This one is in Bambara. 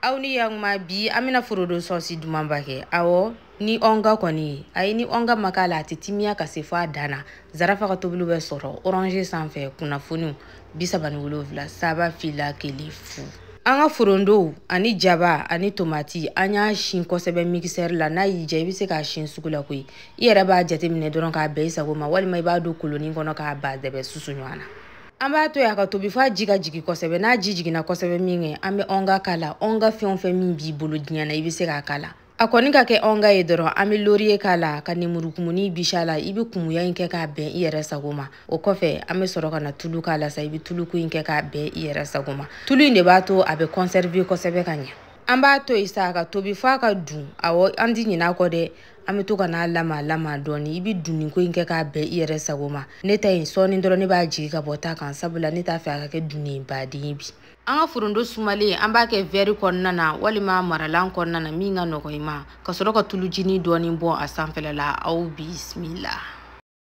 Aw ni yakuma bi an bɛna forodo sɔsi dumanba kɛ. Awɔ, ni ɔnga kɔni ayi, ni ɔnga ma k'a la a tɛ timiya ka se fo a dan na. Zarafa ka tobiliw bɛ sɔrɔ orange sanfɛ, kunnafoniw 37 3 2 1 0. An ka forondow ani jaba ani tomati an y'a sin kosɛbɛ mixeur la. N'a y'i diya i bɛ se k'a sin sugu la koyi, i yɛrɛ b'a jateminɛ dɔrɔn k'a bɛn i sago ma, walima i b'a don kolonin kɔnɔ k'a ba dɛbɛ susu ɲɔgɔn na. An b'a to yen a ka tobi f'a ji ka jigin kosɛbɛ. N'a ji jiginna kosɛbɛ min kɛ, an bɛ ɔnga k'a la. Ɔnga fɛn o fɛn min b'i bolo diɲɛ na, i bɛ se k'a k'a la. A kɔni ka kɛ ɔnga ye dɔrɔn, an bɛ laurier k'a la ka nemurukumuni bisi a la. I bɛ kumuya in kɛ k'a bɛn i yɛrɛ sago ma. O kɔfɛ an bɛ sɔrɔ ka na tulu k'a la sa. I bɛ tuluko in kɛ k'a bɛn i yɛrɛ sago ma. Tulu in de b'a to a bɛ conserver kosɛbɛ ka ɲɛ. An b'a to yen sa a ka tobi f'a ka dun. Awɔ, an ti ɲinɛ a kɔ dɛ, an bɛ to ka n'a lama lama dɔɔni. I bɛ dunni ko in kɛ k'a bɛn i yɛrɛ sago ma. Ne ta in sɔɔni dɔrɔn ne b'a jigin ka bɔ ta kan, sabula ne t'a fɛ a ka kɛ dunni baden ye bi. An ka forondo sumalen an b'a kɛ verre kɔnɔna na walima maralan kɔnɔna na, min ka nɔgɔn i ma, ka sɔrɔ ka tulujinin dɔɔni bɔ a sanfɛla la. Aw bisimila.